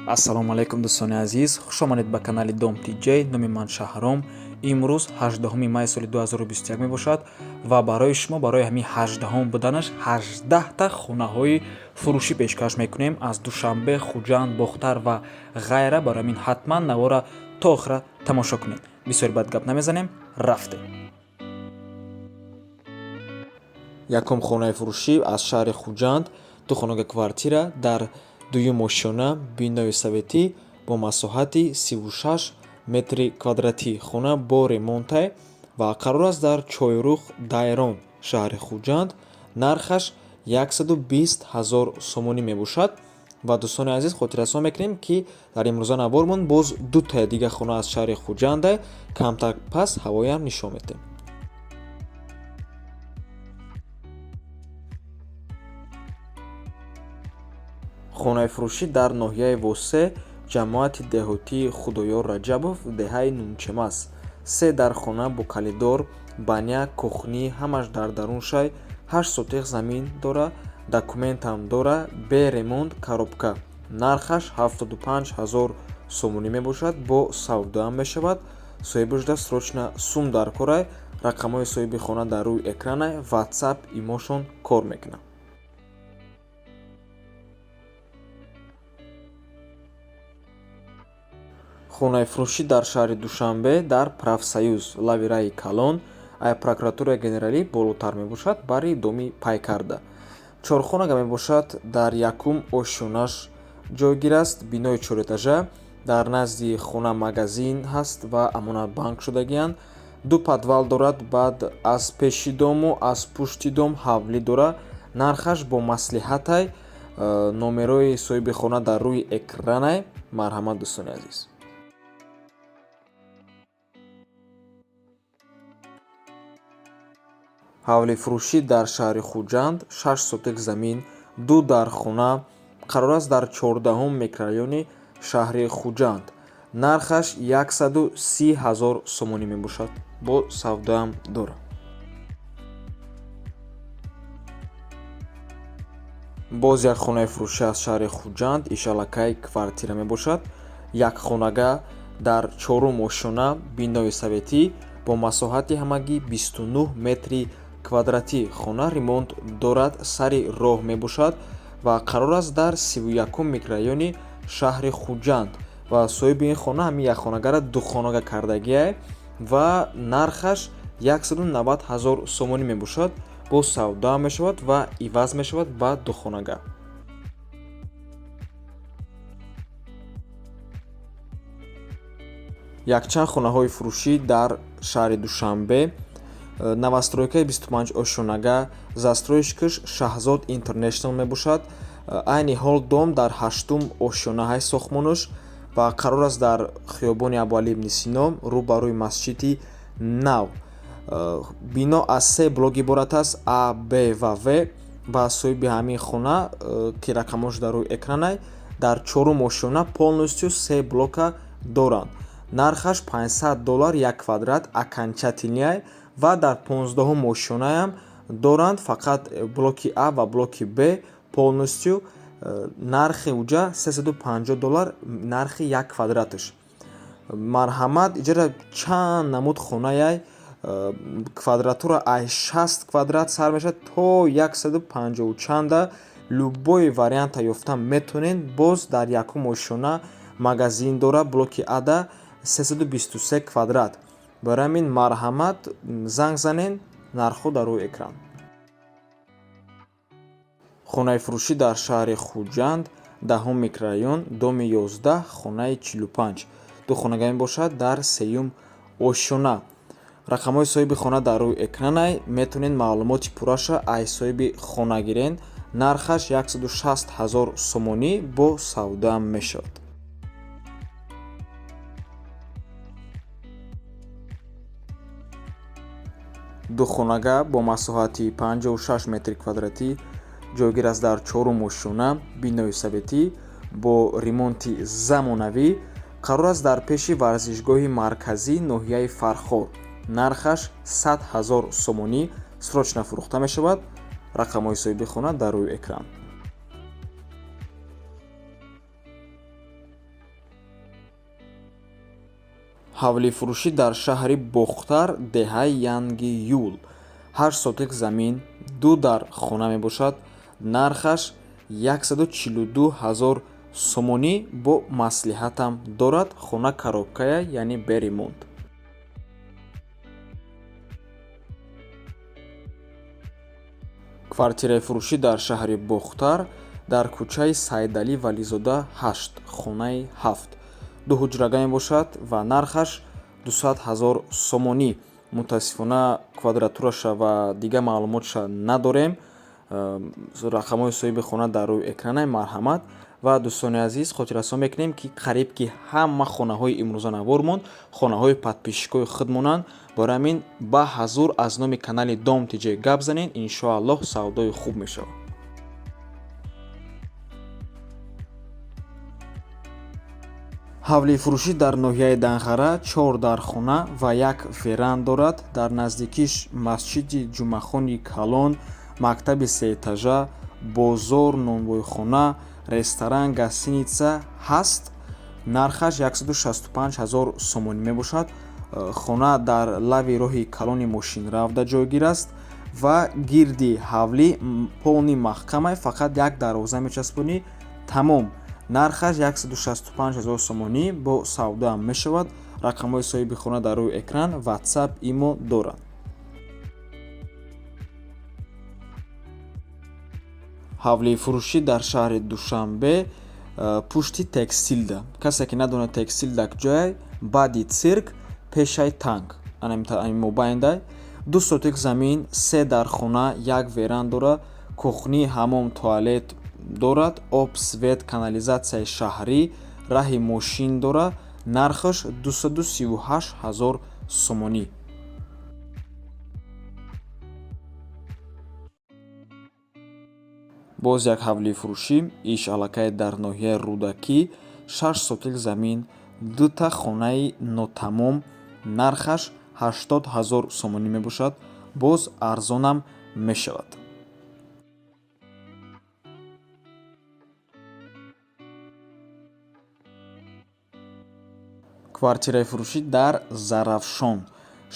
Ассалому алайкум, дӯстони азиз, хуш омадед ба канали Дом Тиҷей. Номи ман Шаҳром. Имрӯз 18 май соли 2021 мебошад ва барои шумо барои ҳамин 18 буданаш 18та хонаҳои фурӯшӣ пешкаш мекунем аз Душанбе, Хуҷанд, Бохтар ва ғайра. Барои ҳамин ҳатман навора то охира тамошо кунед. Бисёр бад гап намезанем, рафтем. Якум хонаи фурӯшӣ аз шаҳри Хуҷанд, ду хонага квартира дар дуюм ошёна, бинои советӣ бо масоҳати 36 метри квадратӣ. Хона бо ремонтай ва қарор аст дар Чойрух, Дайрон, шаҳри Хуҷанд. Нархаш 120 ҳазор сомонӣ мебошад. Ва дӯстони азиз, хотиррасон мекунем, ки дар имрӯза навормон боз дутаи дига хона аз шаҳри Хуҷанда камтар пас ҳавоям нишон медиҳем. Хонаи фурӯшӣ дар ноҳияи Восе, ҷамоати деҳотии Худоёр Раҷабов, деҳаи Нунчемас. Се дар хона бо калидор, баня, кухни ҳамаш дар дарун шай, 8 сотих замин дора, документам дора, бе ремонт, коробка. Нархаш 75 ҳазор сомонӣ мебошад, бо савдоам мешавад. Соҳибашда срочно сум дар корай. Рақамҳои соҳиби хона дар рӯи экранай, WhatsApp, имошон кор мекунад. Хонаи фурӯшӣ дар шаҳри Душанбе, дар Профсоюз, лави раи калон, ай прокуратураи генералӣ болотар мебошад, бари доми пайкарда. Чорхонага мебошад, дар якум ошёнаш ҷойгир аст, бинои чорэтажа, дар назди хона магазин ҳаст ва амонатбанк шудагианд. Ду подвал дорад, баъд аз пеши дому аз пушти дом ҳавлӣ дора. Нархаш бо маслиҳатай, номерои соҳиби хона дар рӯи экранай. Марҳамат, дӯстони азиз. Ҳавлифурӯшӣ дар шаҳри Хуҷанд, 6 сотих замин, ду дар хона, қарор аст дар 14 микрорайони шаҳри Хуҷанд. Нархаш 130 ҳазор сомонӣ мебошад, бо савдоам дорад. Боз як хонаи фурӯшӣ аз шаҳри Хуҷанд, ишалакай квартира мебошад. Як хонага дар чорум ошёна, бинои советӣ бо масоҳати ҳамагӣ 29 метри квадратӣ. Хона ремонт дорад, сари роҳ мебошад ва қарор аст дар 31 микрорайони шаҳри Хуҷанд. Ва соҳиби ин хона ҳамин як хонагара ду хонага кардагиай ва нархаш 190 ҳазор сомонӣ мебошад, бо савдоам мешавад ва иваз мешавад ба ду хонага. Якчанд хонаҳои фурӯшӣ дар шаҳри Душанбе, новостройкаи 25 ошёнага, застройщикаш Шаҳзод Интернешнл мебошад. Айни ҳол дом дар ҳаштум ошёнаҳаи сохтмонаш ва қарор аст дар хиёбони Абуалӣ ибни Сино, рӯ ба рӯи масҷиди нав. Бино аз се блок иборат аст: А, Б ва В. Ва соҳиби ҳамин хона, ки рақамҳош дар рӯи экранай, дар чорум ошёна полностью се блока доранд. Нархаш 500 доллар як квадрат окончательный ва дар 15 ошёнаям доранд, фақат блоки А ва блоки Б полностью, нархи уҷа 350 доллар нархи як квадраташ. Марҳамат, иҷара чанд намуд хонаяй, квадратура ай 60 квадрат сар мешавад то 150 чанда, любой варианта ёфта метонед. Боз дар якум ошёна магазин дора, блоки Ада 323 квадрат. Барои ҳамин марҳамат, занг занен, нархҳо дар рӯи экран. Хонаи фурӯшӣ дар шаҳри Хуҷанд, 10 микрорайон, доми 11, хонаи 45, ду хонага мебошад дар сеюм ошёна. Рақамҳои соҳиби хона дар рӯи экранай, метавонед маълумоти пурраша аз соҳиби хона гирен. Нархаш 160 ҳазор сомонӣ, бо савдоам мешавад. Ду хонага бо масоҳати 56 метри квадратӣ ҷойгир аст дар чорум ошёна, бинои советӣ бо ремонти замонавӣ, қарор аст дар пеши варзишгоҳи марказии ноҳияи Фархор. Нархаш 100 ҳазор сомонӣ, срочно фурӯхта мешавад. Рақамҳои соҳиби хона дар рӯи экран. Ҳавлифурӯшӣ дар шаҳри Бохтар, деҳаи Янги Юл, 8 сотик замин, ду дар хона мебошад. Нархаш 142 000 сомонӣ, бо маслиҳатам дорад. Хона коробкая, яъне бе ремонт. Квартираи фурӯшӣ дар шаҳри Бохтар, дар кӯчаи Сайдалӣ Вализода 8, хонаи 7, ду ҳуҷрага мебошад ва нархаш 200 000 сомонӣ. Мутаассифона, квадратураша ва дигар маълумотша надорем. Рақамҳои соҳиби хона дар рӯи экранай, марҳамат. Ва дӯстони азиз, хотиррасон мекунем, ки қариб ки ҳама хонаҳои имрӯза навормон хонаҳои подписчикои худмонанд. Барои ҳамин ба ҳазур аз номи канали Дом ТЖ гап занед, иншоаллоҳ, савдои хуб мешавад. Ҳавлифурӯшӣ дар ноҳияи Данғара, чор дар хона ва як веранд дорад. Дар наздикиш масҷиди Ҷумъахони калон, мактаби сеэтажа, бозор, нонвойхона, ресторан, гостиница ҳаст. Нархаш 165 000 сомонӣ мебошад. Хона дар лави роҳи калони мошинравда ҷойгир аст ва гирди ҳавлӣ полный маҳкамай, фақат як дарвоза мечаспонӣ, тамом. Нархаш 165 000 сомонӣ, бо савдоам мешавад. Рақамҳои соҳиби хона дар рӯи экран, WhatsApp, имо дорад. Ҳавлифурӯшӣ дар шаҳри Душанбе, пушти Текстилда. Касе ки надонад Текстилда ҷое, баъди цирк, пешаи танк, ани мобайндай. 2 сотик замин, се дар хона, як веранд дорад, кухни, ҳамом, туалет дорад, об, свет, канализатсияи шаҳрӣ, раҳи мошин дорад. Нархаш 238 000 сомонӣ. Боз як ҳавлифурӯшӣ, иш аллакай дар ноҳияи Рӯдакӣ, 6 сотик замин, дута хонаи нотамом, нархаш 80 000 сомонӣ мебошад, боз арзонам мешавад. Квартираи фурӯшӣ дар Зарафшон,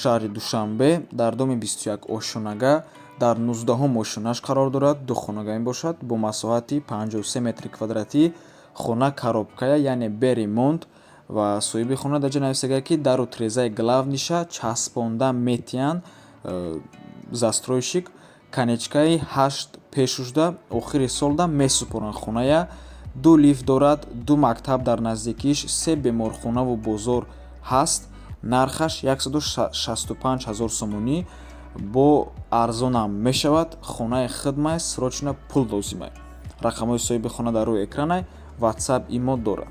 шаҳри Душанбе, дар доми 21 ошёнага, дар 19-ум ошёнаш қарор дорад. Ду хонага мебошад бо масоҳати 53 метри квадратӣ. Хона коробкая, яъне бе ремонт. Ва соҳиби хона дар ҷо нависага, ки дару трезаи главныйша часпонда метиҳанд, застройщик конечкаи 8 пешушда охири солда месупоранд хоная. Ду лифт дорад, ду мактаб дар наздикиш, се беморхонаву бозор ҳаст. Нархаш 165 000 сомонӣ, бо арзонам мешавад. Хонаи хидмай, срочно пул лозимай. Рақамҳои соҳиби хона дар рӯи экранай, WhatsApp, имо дорад.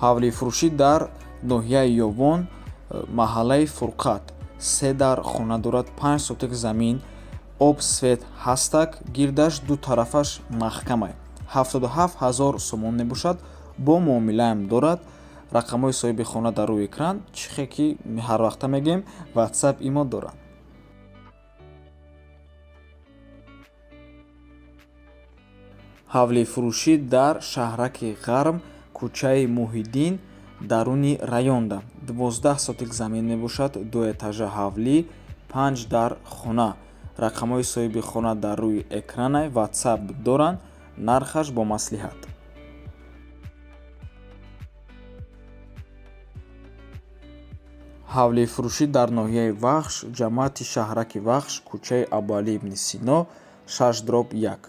Ҳавлифурӯшӣ дар ноҳияи Ёвон, маҳаллаи Фурқат, се дар хона дорад, 5 сотик замин, об, свет ҳастак, гирдаш ду тарафаш маҳкамай. 77 000 сомон мебошад, бо муомилаам дорад. Рақамҳои соҳиби хона дар рӯи экран, чихе ки ҳарвақта мегӯем, WhatsApp, имо дорад. Ҳавлифурӯшӣ дар шаҳраки Ғарм, кӯчаи Муҳиддин, даруни районда, 12 сотик замин мебошад, дуэтажа ҳавлӣ, панҷ дар хона. Рақамҳои соҳиби хона дар рӯи экранай, WhatsApp доранд, нархаш бо маслиҳат. Ҳавлифурӯшӣ дар ноҳияи Вахш, ҷамоати шаҳраки Вахш, кӯчаи Абуалӣ ибни Сино 6/1,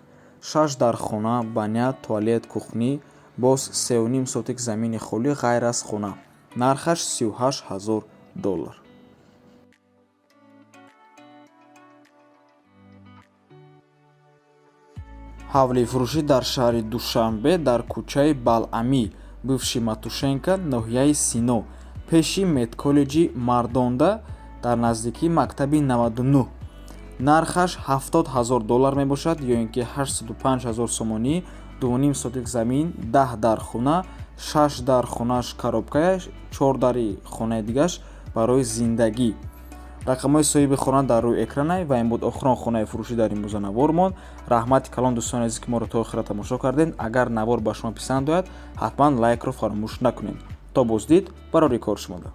шаш дар хона, баня, туалет, кухни, боз 3,5 сотик замини холӣ ғайр аз хона. Нархаш 38 000 доллар. Ҳавлифурӯшӣ дар шаҳри Душанбе, дар кӯчаи Балъамӣ, бывший Матушенко, ноҳияи Сино, пеши медколлеҷи Мардонда, дар наздикии мактаби 99. Нархаш 70 000 доллар мебошад, ё ин ки 805 000 сомонӣ. 2,5 сотик замин, 10 дар хона, шаш дар хонаш коробкаяш, чор дари хонаи дигаш барои зиндагӣ. Рақамҳои соҳиби хона дар рӯи экранай. Ва ин буд охирон хонаи фурӯшӣ дар имрӯза навормон. Раҳмати калон, дӯстони азиз, ки моро то охира тамошо кардед. Агар навор ба шумо писанд ояд, ҳатман лайкро фаромӯш накунед. То боздид, барори кор шумода.